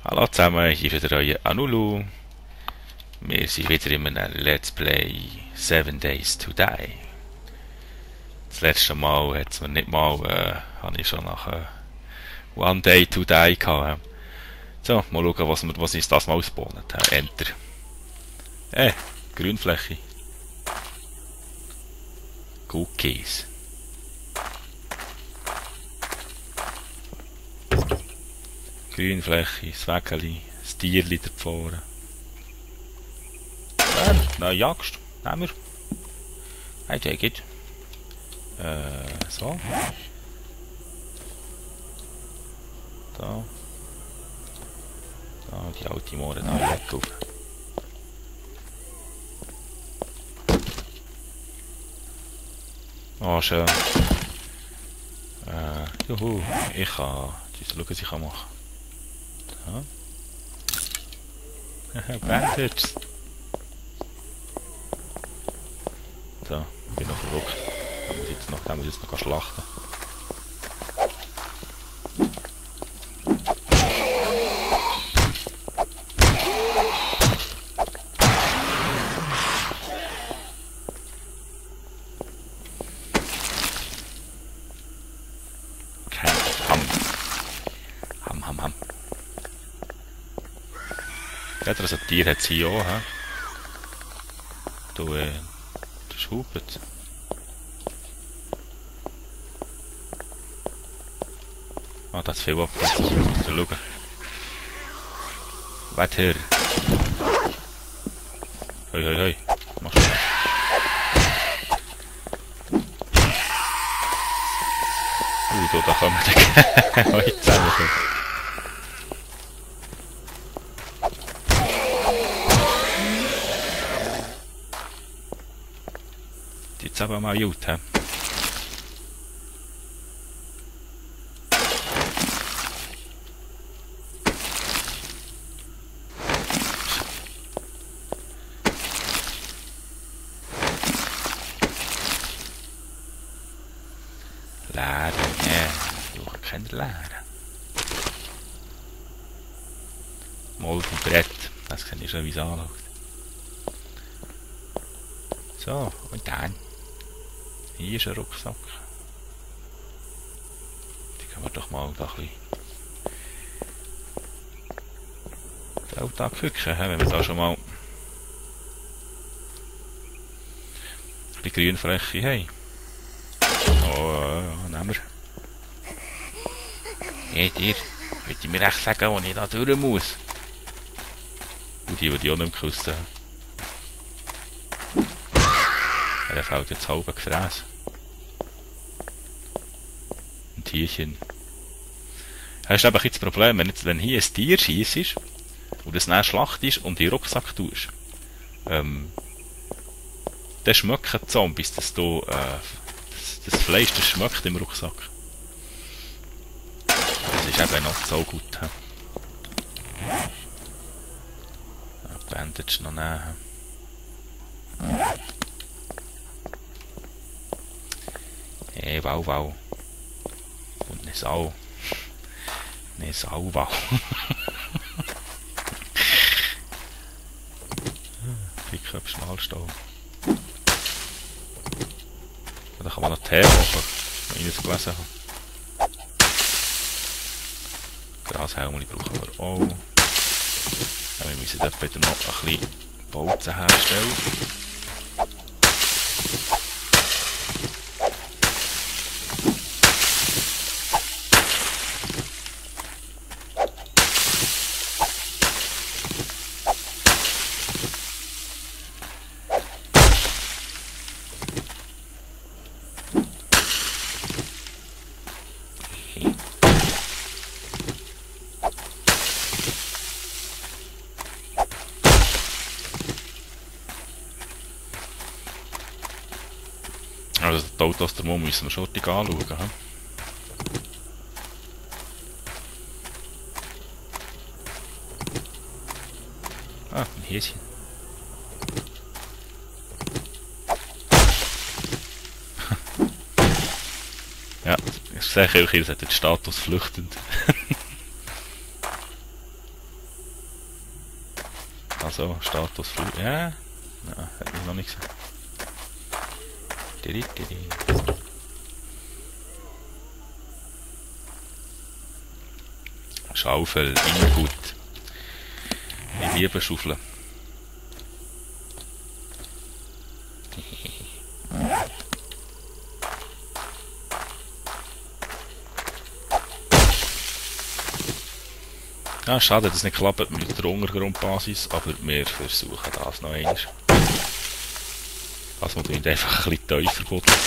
Hallo zusammen, hier ist wieder euer Anulu. Wir sind wieder in einem Let's Play 7 Days to Die. Das letzte Mal hat es mir nicht mal, habe ich schon nach One Day to Die gehabt. So, mal schauen, was uns das mal ausspawnet. Enter. Grünfläche. Cookies. Grünfläche, das Wägeli, das Tierli da vorne. Neue Jagd. Nehmen wir. I take it. So. Da. Da, die alte Moore da weg auf. Oh, schön. Juhu. Ich kann... Schauen, was ich machen kann. Bandits. So, ich bin noch verrückt. Den muss ich jetzt noch schlachten. Ham. Ja, das ein Tier hat es hier auch, hä? Du, das hupet. Ah, das ist viel Abplatz. Schauen. Weiter. Hoi. Machst du das? Da kommen wir heute zusammen. Jetzt aber mal gut, hä? Laden, ich brauche keine Laden. Moldenbrett, das kann ich schon, wie es anschaut. So, und dann. Hier ist ein Rucksack. Die können wir doch mal da ein bisschen Geld abfücken, wenn wir da schon mal die Grünfläche haben. Oh, nehmen wir. Hey, dir, wollt ihr mir echt sagen, wo ich da durch muss? Und die würde ich auch nicht mehr küssen. Der fällt jetzt halb Gefräß. Ein Tierchen. Das ist eben das Problem, wenn hier ein Tier schiessest und es dann Schlacht ist und in den Rucksack tust, dann schmecken die Zombies, das Fleisch, das schmeckt im Rucksack. Das ist eben noch so gut. Bandage noch nehmen. Hey, wow. Und eine Sau. Eine Sau. Pickup, Schmalstahl. Da kann man noch Tee machen, wenn ich das gelesen habe. Grashelme brauchen wir auch. Ja, wir müssen dort bitte noch ein bisschen Bolzen herstellen. Also die Autos der Mond müssen wir schon anschauen. He? Ah, ein Häschen. Ja, ich sehe auch, ihr seid den Status flüchtend. Also, Status Flug. Ja, ja, hat mich noch nicht gesehen. Didi, didi. Schaufel, immer gut. Ich liebe Schaufeln. Ja, schade, dass es nicht klappt mit der Untergrundbasis, aber wir versuchen das noch einmal. Also man tut einfach ein bisschen tiefer buddeln.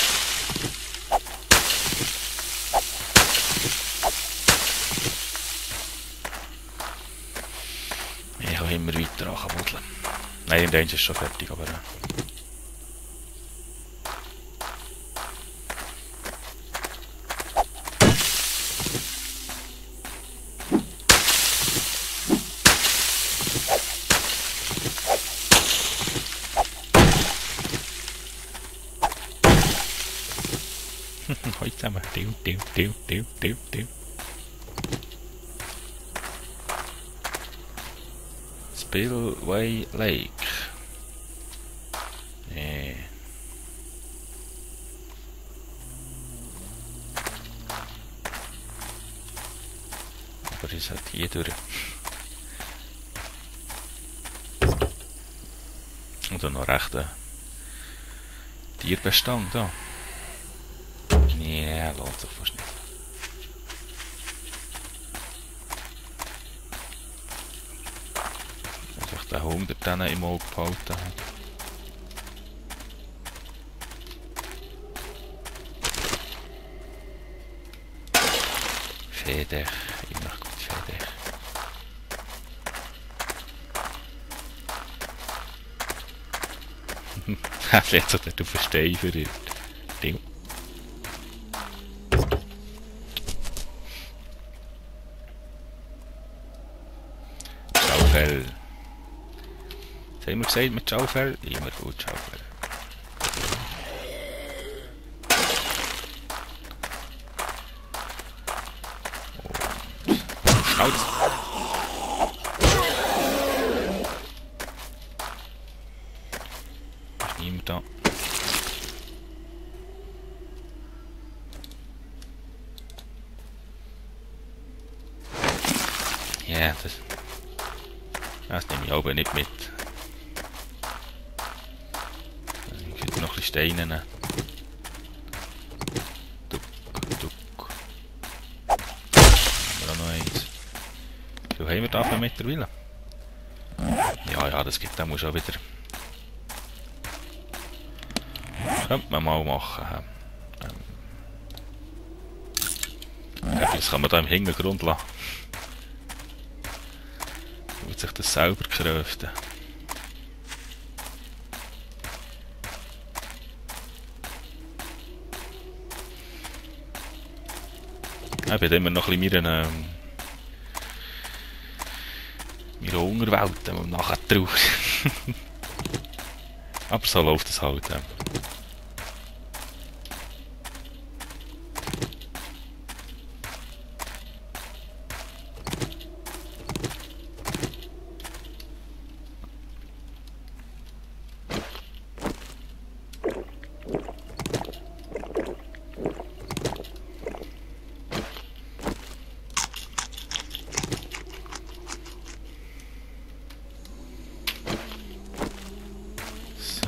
Ich kann immer weiter anbuddeln. Nein, im Danger ist schon fertig, aber... Heute zusammen. Spillway Lake. Nee. Aber ist halt hier durch. Und dann noch rechter Tierbestand da. Ja, lohnt sich fast nicht. Einfach den 100 dann im Auge behalten. Fedech, immer gut Fedech. Jetzt hat er den Verstehen verirrt. Ding. Schaufel. Was haben wir gesagt mit Schaufel? Immer gut Schaufel. Und Schnauz. Ist niemand da. Ja, das nehme ich aber nicht mit. Ich könnte noch ein bisschen Steine nehmen. Duck, duck. Haben wir auch noch eins. Wie viel haben wir da für mittlerweile? Ja, das gibt dann schon wieder. Könnte man mal machen. Das kann man da im Hintergrund lassen. Wird sich das selber kröften. Ich bin immer noch ein bisschen meiner Unterwelt, die man nachher traut. Aber so läuft es halt.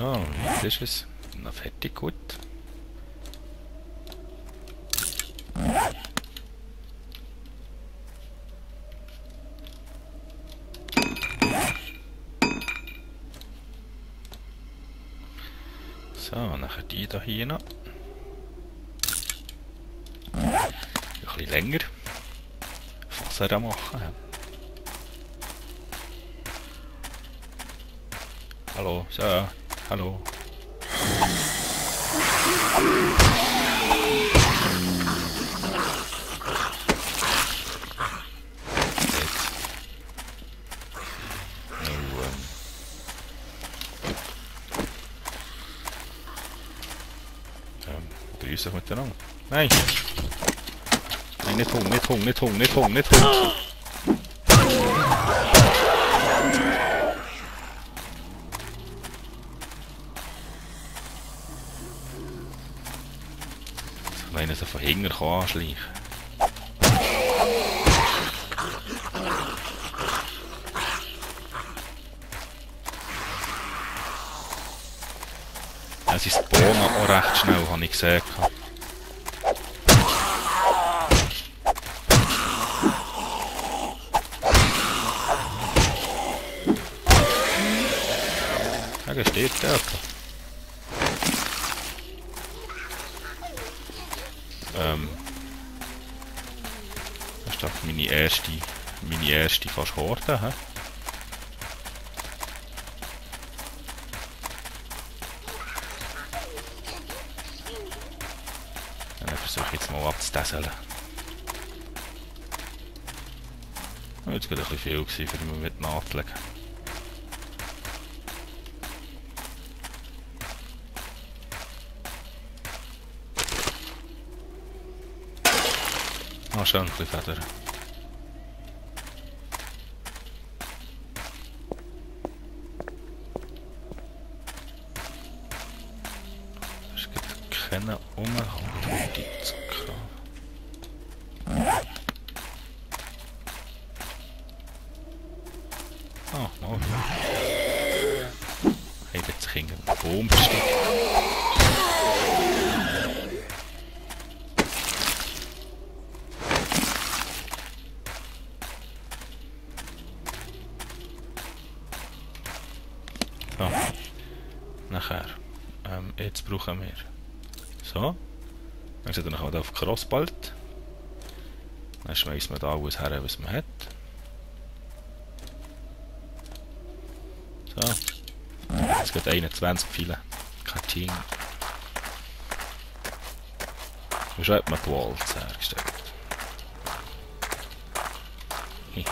So, jetzt ist es. Noch fertig, gut. So, nachher die da hier noch. Ein bisschen länger. Wasser machen. Hallo, so. Hallo. Grüß euch miteinander. Nein! Nein, nicht Hung, nicht Hung, nicht Hung, nicht Hung, nicht Hung! hinterher anschleichen. Es ist Bohnen auch recht schnell, habe ich gesehen. Ja, steht dort. Das ist doch meine erste fast Horde, hä? Dann versuche ich jetzt mal abzudesseln. Jetzt war ein bisschen viel, für mich mit nachzulegen. Ah, schön, ein bisschen Federn. Es gibt keine Umhalt zu kramen. Ah, mal wieder. Hey, jetzt sich irgendein Baum versteckt. So. Nachher. Jetzt brauchen wir. So. Dann seht ihr nachher auf Crossbolt. Dann schmeißen wir da alles her, was man hat. So. Jetzt geht 21 Pfeile. Katsching. Und schon hat man die Walls hergestellt. Ich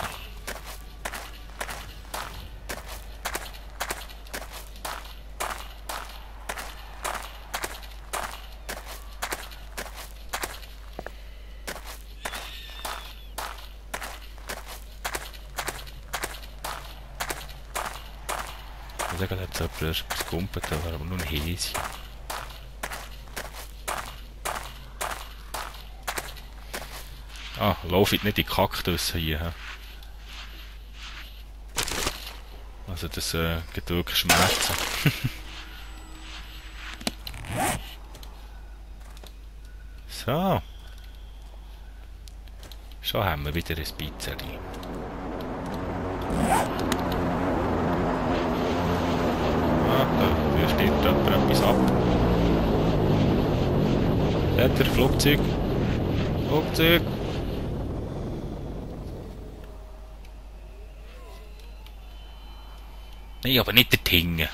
sage, jetzt jemand etwas gekumpelt, da war aber nur ein Häschen. Ah, laufe ich nicht in die Kaktus hier. He? Also das gibt wirklich Schmerzen. So. Schon haben wir wieder ein bisschen. Da steht jemand etwas ab. Seht ihr, Flugzeug? Flugzeug! Nein, aber nicht der Tinge.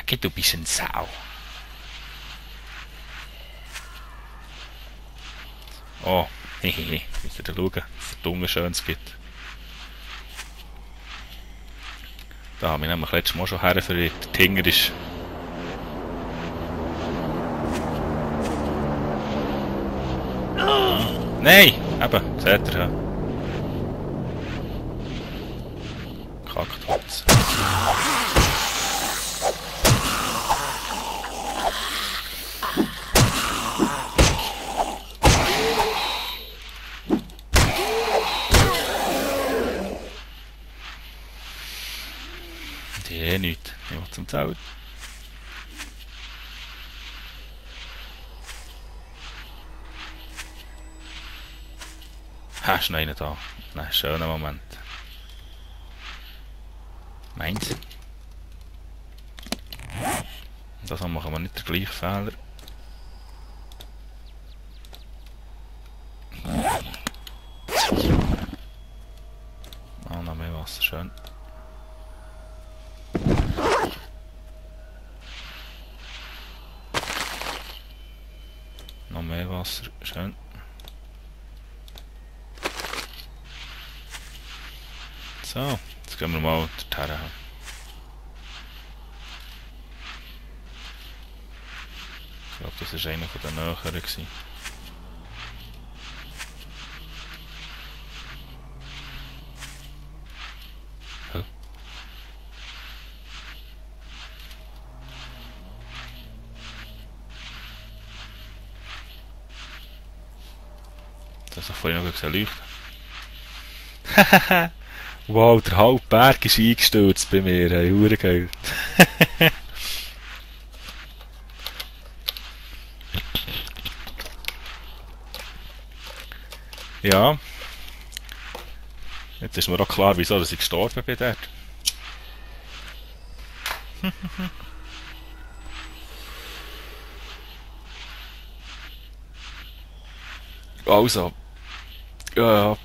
Okay, du bist ein Sau. Oh, hehehe, müsst ihr schauen, was der Tunge Schönes gibt. Da haben wir nämlich letztes Mal schon herverirrt. Der Tinger ist... Nein! Eben, seht ihr. Kaktus. Die nichts. Ich will zum Zelt. Hast du noch einen da? Nein, schöner Moment. Meins. Das machen wir nicht den gleichen Fehler. Ah, noch mehr Wasser, schön. Noch mehr Wasser, schön. So, jetzt gehen wir mal dorthin. Ich glaube, das war einer von den Näheren. Huh? Das habe vorhin noch leuchten. Wow, der halbe Berg ist eingestürzt bei mir. Hey, hure geil. Ja. Jetzt ist mir auch klar, wieso dass ich gestorben bin dort. Also. Ja.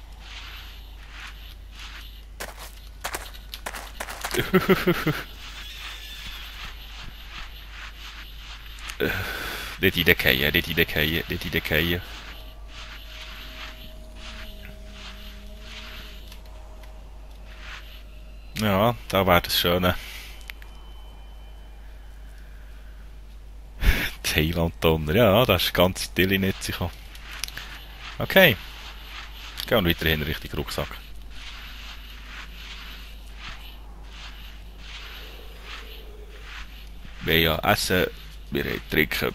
Nicht reingehen, nicht reingehen, nicht reingehen. Ja, da wäre das Schöne. Thailand-Donner, ja, da ist ganz Tilly nicht gekommen. Okay. Gehen wir weiterhin Richtung Rucksack. Wir haben ja essen, wir haben trinken.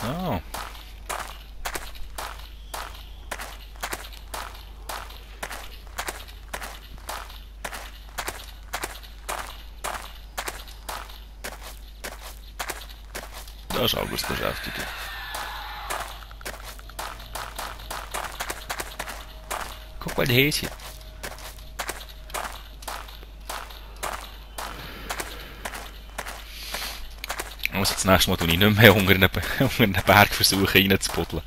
So. Das ist alles beschäftigen. Guck mal, der Häschen. Also das nächste Mal tue ich nicht mehr unter einen Berg versuchen reinzubuddeln.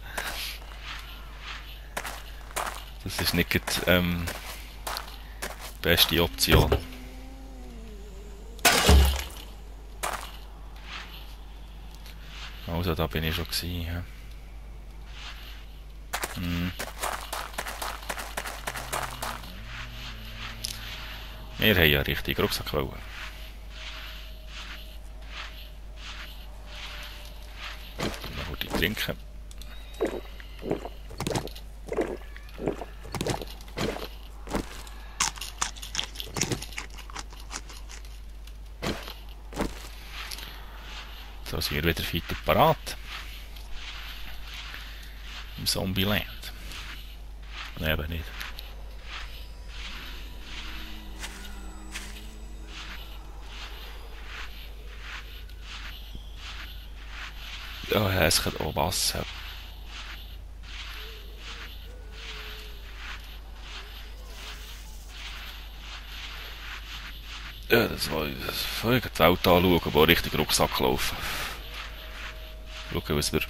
Das ist nicht die beste Option. Also da bin ich schon gewesen. Ja. Wir haben ja richtig Rucksack wollen. Noch gut trinken. So sind wir wieder fit und parat. Im Zombieland. Nein, aber nicht. Ja, es kann auch Wasser. Ja, das war ich das Auto anschauen, wo richtig Rucksack laufen. Schauen, was wir.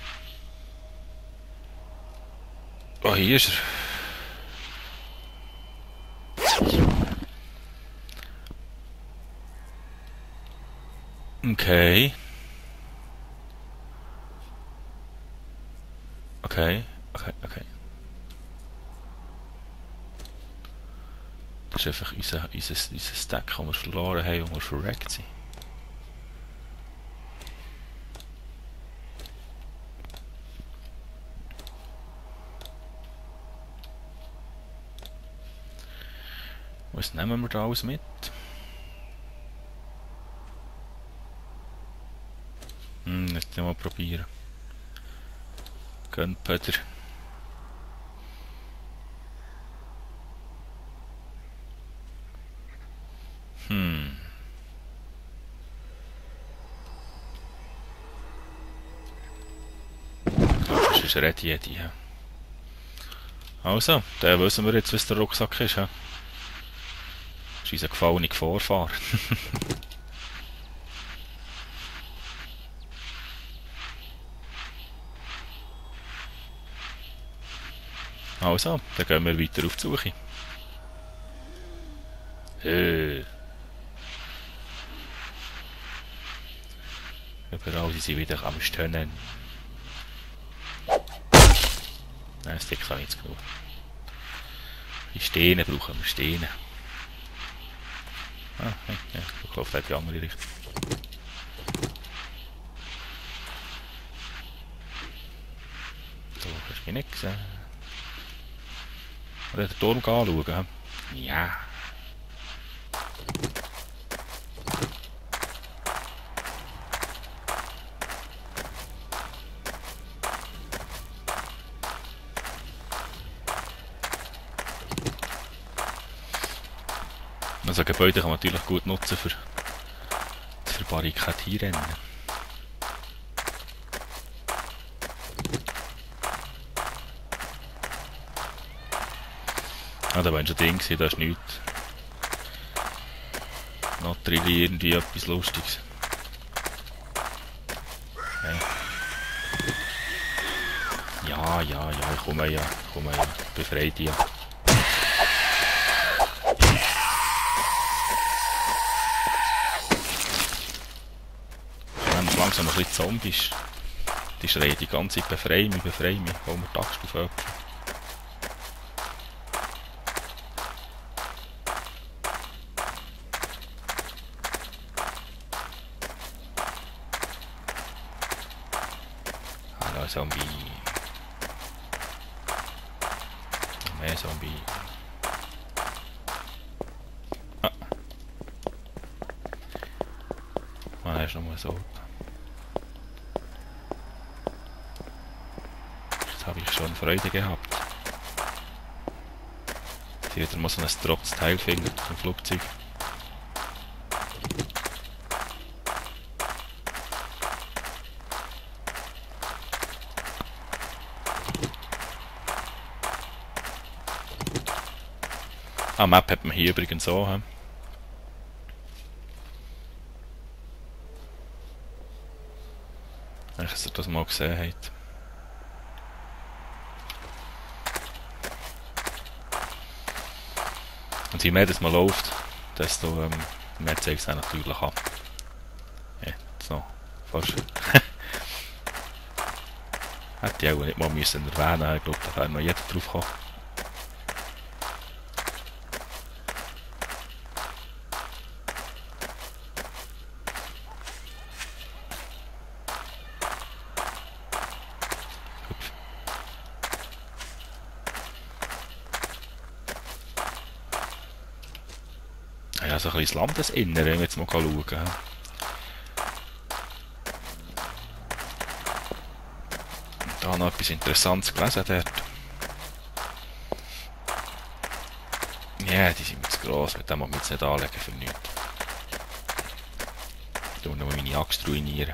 Ah, hier ist er. Okay. Okay. Das ist einfach unser Stack, den wir verloren haben und wir verreckt sind. Was nehmen wir da alles mit? Nicht mal probieren. Gunpowder. Das ist ready, ja. Also, dann wissen wir jetzt, was der Rucksack ist. Ja? Das ist unser gefallener Vorfahrer. Also, dann gehen wir weiter auf die Suche. überall, sie sind wieder am Stöhnen. Nein, das Stick kann nicht genug. Die Steine brauchen wir, Steine. Ah, okay, ja, ich hoffe, die andere Richtung. So, hast du mich nicht gesehen. Oder den Turm anschauen? Ja. Also Gebäude kann man natürlich gut nutzen für Barrikadieren. Ah, da war schon Ding, da ist nichts. Natürlich irgendwie etwas Lustiges. Ja, ich komme ja, befreie dich ja. Langsam ein bisschen Zombies. Die schreien die ganze Zeit, befreie mich, hol mir die Axt auf jemanden. Hallo Zombie. Mehr Zombie. Ah. Man ist noch mal so. Habe ich schon Freude gehabt. Sie wieder mal so ein dropptes Teil finden vom Flugzeug. Ah, Map hat man hier übrigens auch. He? Wenn ihr das mal gesehen habt. Und je mehr das mal läuft, desto mehr zeigt es natürlich an. Ja, so, fast. Hätte ich auch nicht mal müssen erwähnen, ich glaube, da wäre noch jeder drauf gekommen. Ja, so ein bisschen das Landesinnere, wenn wir jetzt mal schauen. Da noch etwas Interessantes gelesen dort. Ja, die sind mir zu gross, mit dem muss man jetzt nicht anlegen für nichts. Ich tue nur meine Axt ruinieren.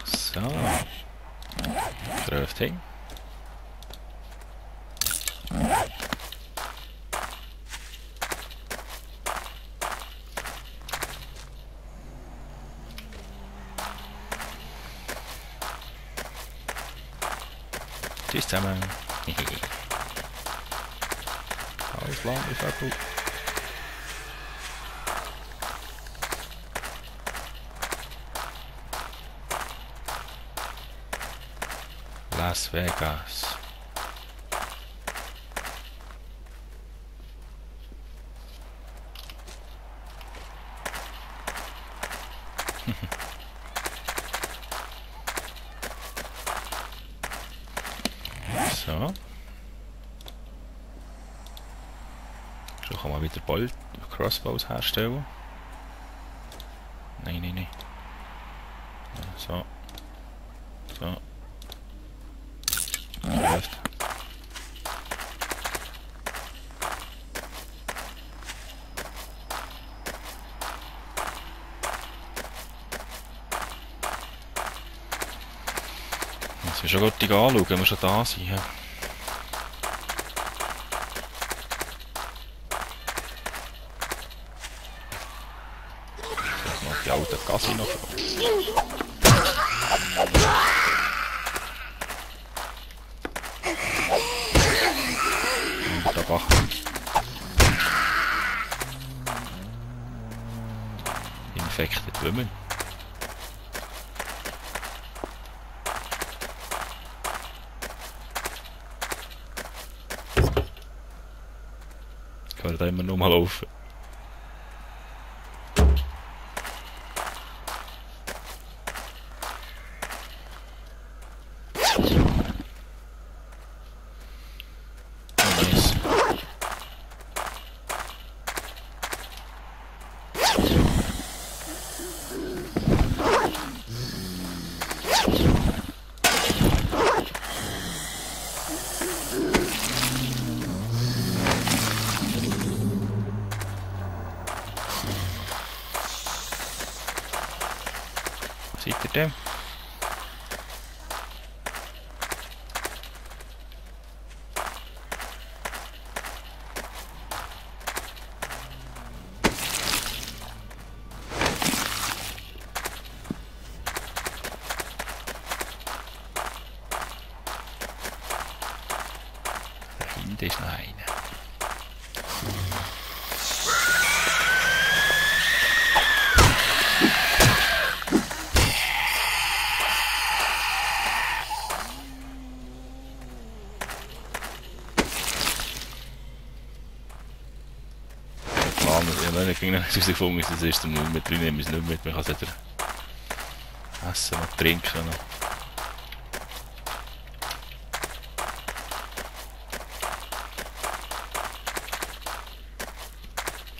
So. Crafting. Tschüss zusammen. Alles lang, ich sag gut. Las Vegas. So. So kann man wieder Bolt Crossbows herstellen. Nein. Ja, so. So. Läuft. Jetzt müssen wir schon gut anschauen, wenn wir schon da sind. Ja. Jetzt noch die alten Casino. einfach. Infected Women. Ich kann da immer nur mal laufen. Seht ihr den? Da hinten ist noch einer. Ich habe nicht herausgefunden, dass das ist, dann mit drin nehmen wir es nicht mit. Man kann es weder essen und trinken.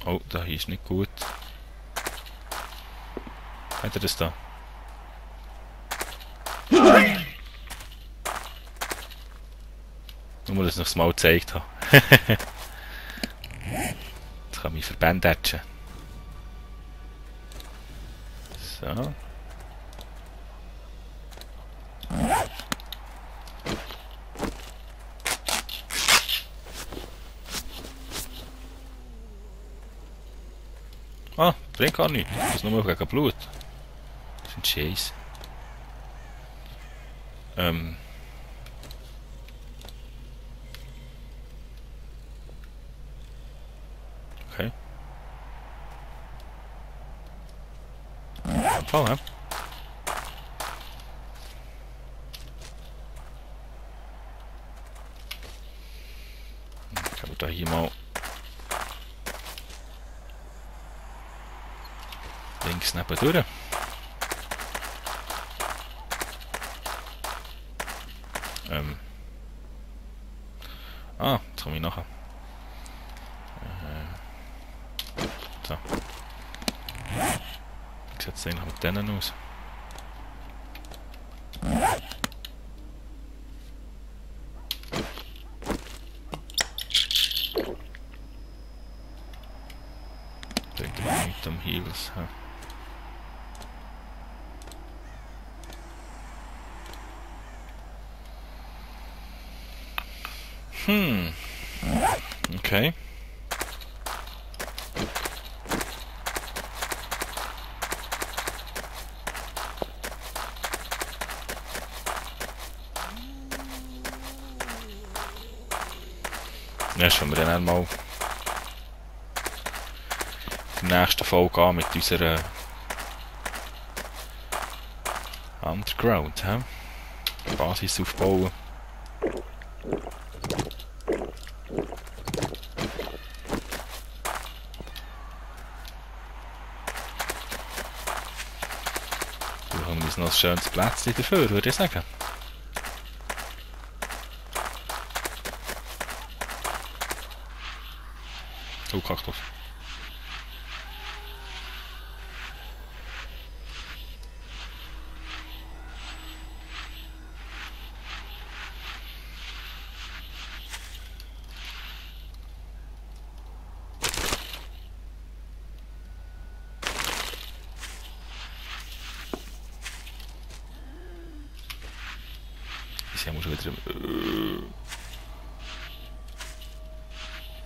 Oh, da hier ist nicht gut. Hat er das da? Nur, dass ich noch das Mal gezeigt habe. Jetzt kann ich mich verbandagen. So. Ah, bringt gar nichts. Das ist nur gegen Blut. Das ist ein Scheiß. Okay. Fall, hä? Ich habe da hier mal links nebendurch. Ah, jetzt komme ich nachher. So. Wie sieht es eigentlich mit denen aus? Bringt er mit dem Heals. Okay. Ja, schauen wir dann mal in der nächsten Folge an mit unserer Underground, Basis aufbauen. Wir haben uns noch ein schönes Plätzchen dafür, würde ich sagen. Oh, Kaktus. Ich muss wieder...